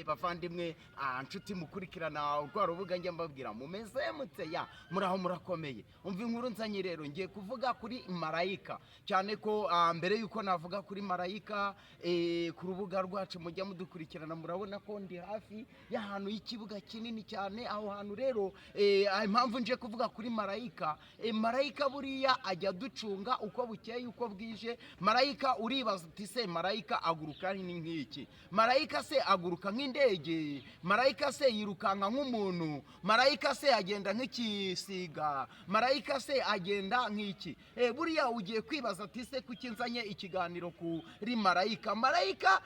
Bavandimwe, nshuti mukurikirana rwa rubuga, njya mbabwira, mumeze mutse? Ya, muraho, murakomeye. Umva inkuru nzanye rero, ngiye kuvuga kuri marayika, cyane ko mbere yuko navuga kuri marayika, ku rubuga rwacu mujya mudukurikirana, murabona ko ndi hafi y'ahantu y'ikibuga kinini cyane. Aho hantu rero, impamvu nje kuvuga kuri marayika, marayika buriya ajya aducunga uko bukeye, uko bwije. Marayika, uribaza uti: "Se marayika aguruka ni nk'iki? Marayika se aguruka nk'indege? Marayika se yirukanka nk'umuntu? Marayika se agenda nk'ikisiga? Marayika se agenda nk'iki?" Buriya ugiye kwibaza ati: "Se kuki nzanye ikiganiro kuri marayika?" Marayika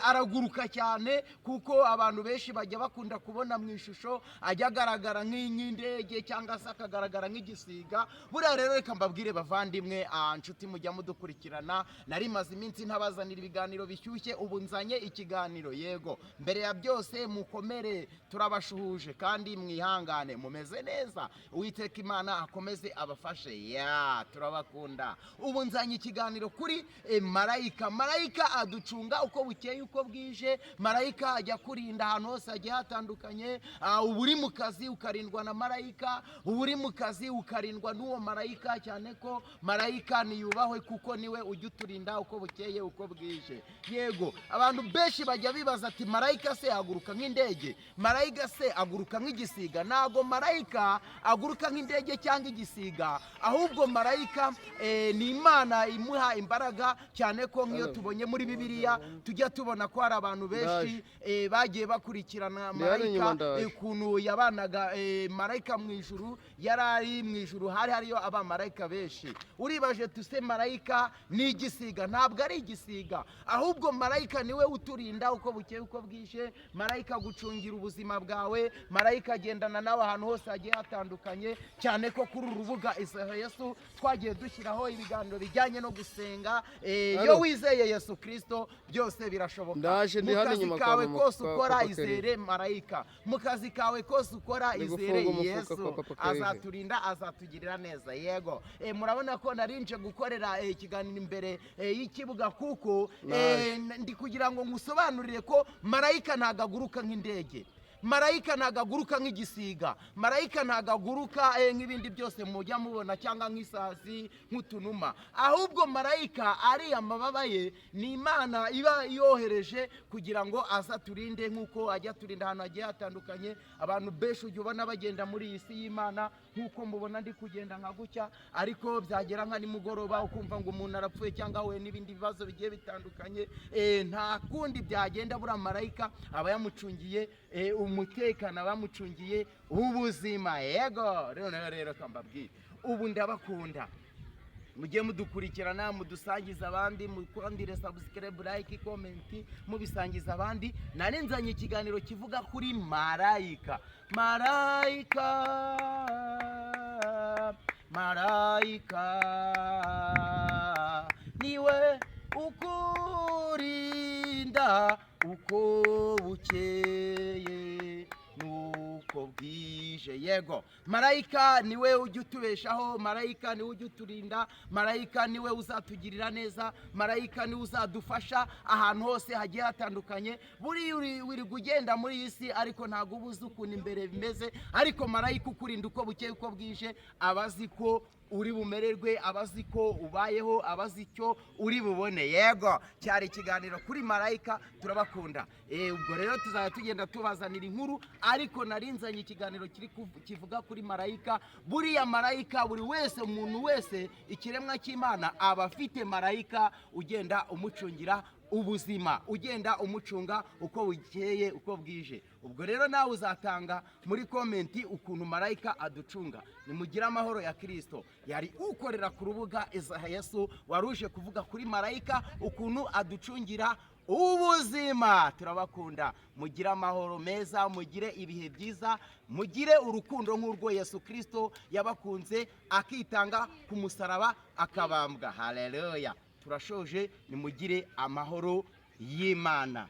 araguruka cyane, kuko abantu benshi bajya bakunda kubona mu ishusho ajya agaragara nk'indege cyangwa se akagaragara nk'igisiga. Buriya rero reka mbabwire, bavandimwe, nshuti mujya mudukurikirana, nari maze iminsi ntabazanira ibiganiro bishyushye, ubu nzanye ikiganiro. Yego, mbere ya byose mukomere, turabashuhuje kandi mwihangane, mumeze neza. Uwiteka Imana akomeze abafashe. Ya, turabakunda. Ubu nzanye ikiganiro kuri marayika. Marayika aducunga uko bukeye, uko bwije. Marayika ajya kurinda ahantu hose hagiye hatandukanye. Uba uri mu kazi ukarindwa na marayika, uba uri mu kazi ukarindwa n'uwo marayika, cyane ko marayika niyubahwe, kuko niwe ujya uturinda uko bukeye, uko bwije. Yego, abantu benshi bajya bibaza ati: "Marayika se aguruka nk'indege? Marayika se aguruka nk'igisiga?" Ntago marayika aguruka nk'indege cyangwa igisiga, ahubwo marayika ni Imana imuha imbaraga, cyane ko nk'iyo tubonye muri Bibiliya tujya tubona ko hari abantu benshi bagiye bakurikirana Ndi hano inyuma, marayika, ndaje. ukuntu yabanaga marayika mu ijuru. Yari ari mu ijuru, hari hariyo abamarayika benshi. Uribaje tuse marayika ni igisiga? Ntabwo ari igisiga, ahubwo marayika niwe uturinda uko bukeye, uko bwije. Marayika agucungira ubuzima bwawe, marayika agendana nawe ahantu hose hagiye hatandukanye, cyane ko kuri uru rubuga Isaha Yesu twagiye dushyiraho ibiganiro bijyanye no gusenga. Iyo Halo. wizeye Yesu Kirisito byose birashoboka. Ndaje, ndi Mu hano kazi inyuma kwa kawe mama, kose kwa ukora, Papa Kelly. izere marayika. Mu kazi kawe kose ukora, Ndi izere gufunga umufuka Yesu, kwa Papa Kelly. azaturinda, azatugirira neza. Yego, murabona ko narinje gukorera ikiganiro imbere y'ikibuga, kuko ndi kugira ngo ngusobanurire ko marayika ntabwo aguruka nk'indege, marayika ntabwo aguruka nk'igisiga, marayika ntabwo aguruka nk'ibindi byose mujya mubona, cyangwa nk'isazi, nk'utunuma. Ahubwo marayika, ariya mababa ye ni Imana iba yohereje kugira ngo aze aturinde, nk'uko ajya aturinda ahantu hagiye hatandukanye. Abantu benshi ujya ubona bagenda muri iyi si y'Imana, nk'uko mubona ndi kugenda nka gutya, ariko byagera nka nimugoroba ukumva ngo umuntu arapfuye cyangwa ahuye n'ibindi bibazo bigiye bitandukanye. Nta kundi byagenda, buriya marayika aba yamucungiye umutekano, aba yamucungiye ubuzima. Yego, rero kambabwire, ubu ndabakunda, mujye mudukurikirana, mudusangiza abandi, mukandire subscribe, like, comment, mubisangiza abandi. Nari nzanye ikiganiro kivuga kuri marayika. Marayika, marayika niwe ukurinda uko bukeye nuko bwije. Yego, marayika niwe ujya utubeshaho, marayika niwe ujya uturinda, marayika niwe uzatugirira neza, marayika niwe uzadufasha ahantu hose hagiye hatandukanye. Buriya wirirwa ugenda muri iyi si, ariko ntabwo uba uzi ukuntu imbere bimeze, ariko marayika ukurinda uko bukeye, uko bwije, aba azi ko uri bumererwe, aba azi ko ubayeho, aba azi icyo uri bubone. Yego, cyari ikiganiro kuri marayika. Turabakunda. Ubwo rero tuzajya tugenda tubazanira inkuru, ariko nari nzanye ikiganiro kivuga kuri marayika. Buriya marayika, buri wese, umuntu wese, ikiremwa cy'Imana aba afite marayika ugenda umucungira ubuzima, ugenda umucunga uko bukeye, uko bwije. Ubwo rero nawe uzatanga muri comment ukuntu marayika aducunga. Nimugire amahoro ya Kirisito. Yari ukorera ku rubuga Izaha Yesu, waruje kuvuga kuri marayika, ukuntu aducungira ubuzima. Turabakunda, mugire amahoro meza, mugire ibihe byiza, mugire urukundo nk'urwo Yesu Kirisito yabakunze akitanga ku musaraba akabambwa. Haleluya! Turashoje, nimugire amahoro y'Imana.